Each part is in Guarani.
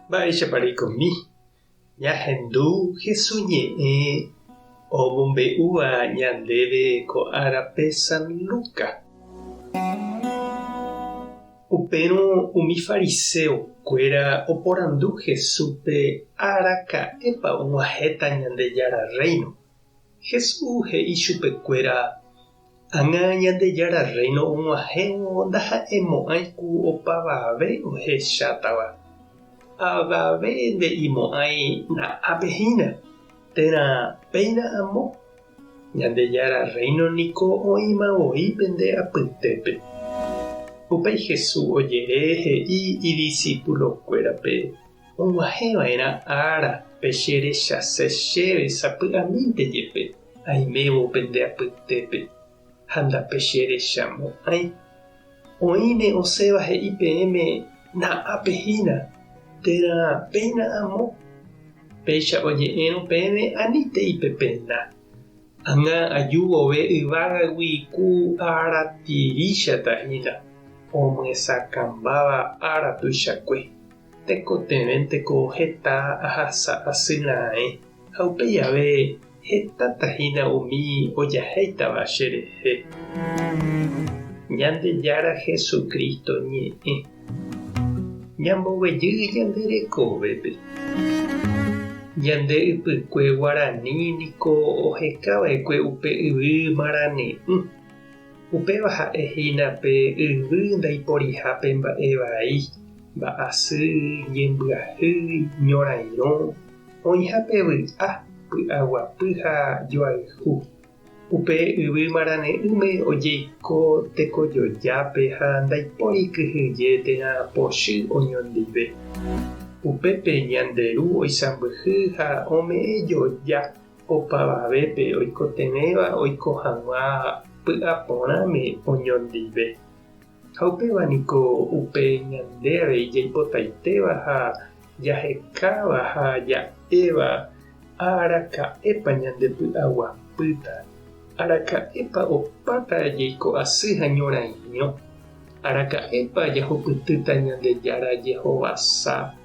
Mba'éichapa reikomi? Ñahendu Jesús ñe'ẽ omombe'úva ñandéve ko árape San Lucas. Upérõ umi fariseo kuéra oporandu Jesúspe araka'épa og̃uahẽta Ñandejára Rréino. Jesús he'i chupekuéra, Ág̃a Ñandejára Rréino og̃uahẽvo ndaha'emo'ãi ku opavave ohechátava. Avave nde'imo'ãi na'ápe hína, térã péina amo. Ñandejára Rréino niko oĩma voi pende apytépe. Upéi Jesús ojere he'i idisipulokuérape, Og̃uahẽ va'erã ára pe che rechase chéve sapy'amínte jepe aimévo pende apytépe, ha ndapecherechamo'ãi. Oĩne osẽva he'i peẽme na'ápe hína, térã péina amo. Péicha oje'érõ peẽme anítei pepena. Ág̃a aju vove yvágagui ku aratiríchata hína, omyesakãmbáva ára tuichakue. Tekotevẽnteko heta ahasa asy raẽ, ha upéi ave hetáta hína umi ojahéitava cherehe. Ñandejára Jesucristo ñe'ẽ. Ñamboguejy ñande rekovépe. Ñande ypykue guarani niko ohekava'ekue upe yvy marane'ỹ. Upéva ha'e hína pe yvy ndaiporihápe mba'e vai, mba'asy, ñembyahýi, ñorairõ, oĩhápe vy'a, py'aguapy ha joayhu. Upe yvy marane'ỹme ojeiko tekojojápe ha ndaipóri kyhyje térã pochy oñondive. Upépe ñande Ru oisãmbyhy ha ome'ẽ joja opavavépe oikotevẽva oiko hag̃ua py'aporãme oñondive. Ha upéva niko upe ñande avei jaipotaitéva ha jahekáva ha ja'éva araka'épa ñandepy'aguapýta, araka'épa opáta jaiko asy ha ñorairõ, araka'épa jahupytýta Ñandejára jehovasa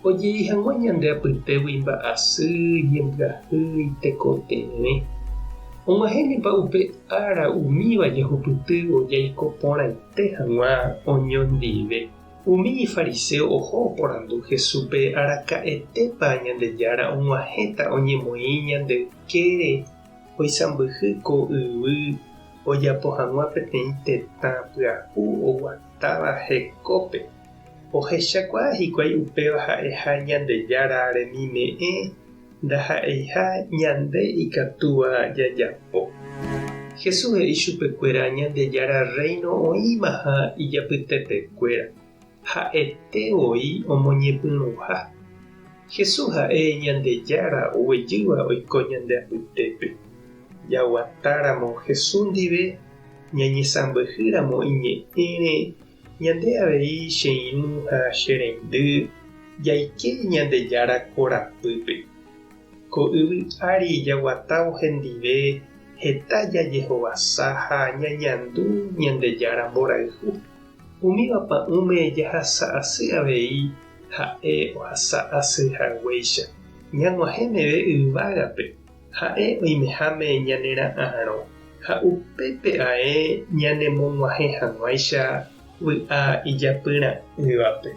ojei hag̃ua ñande apytégui mba'asy, ñembyahýi, tekotevẽ. Og̃uahẽnepa upe ára umíva jahupytývo jaiko porãite hag̃ua oñondive? Umi fariséo oho oporandu Jesúspe araka'etépa Ñandejára og̃uahẽta oñemoĩ ñande ykére oisãmbyhy ko yvy ojapo hag̃ua peteĩ tetã pyahu oguatáva hekópe. Ohechakuaa hikuái upéva ha'eha Ñandejára remime'ẽ ndaha'eiha ñande ikatúva jajapo. Jesús he'i chupekuéra Ñandejára Rréino oĩmaha ijapytepekuéra, ha'ete voi omoñepyrũha. Jesús ha'e Ñandejára oguejýva oiko ñande apytépe. Jaguatáramo Jesús ndive, ñañesãmbyhýramo iñe'ẽre, Ñande avei che irũ ha che reindy jaike Ñandejára korapýpe. Ko yvy ári jaguatávo hendive heta jajehovasa ha ñañandu Ñandejára mborayhu. Umíva pa'ũme jahasa asy avei ha'e ohasa asy haguéicha. Ñag̃uahẽ meve yvágape, Ha'e oimeháme ñanera'arõ ha upépe ae ñanemog̃uahẽ hag̃uáicha vy'a ijapyra'ỹvape.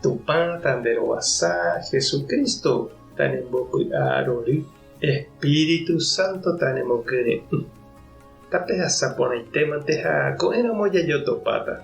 Tupã tanderovasa, Jesucristo tanembopy'a rory, Espíritu Santo tanemokyre'ỹ. Tapehasa porãitémante ha ko'ẽramo jajotopáta.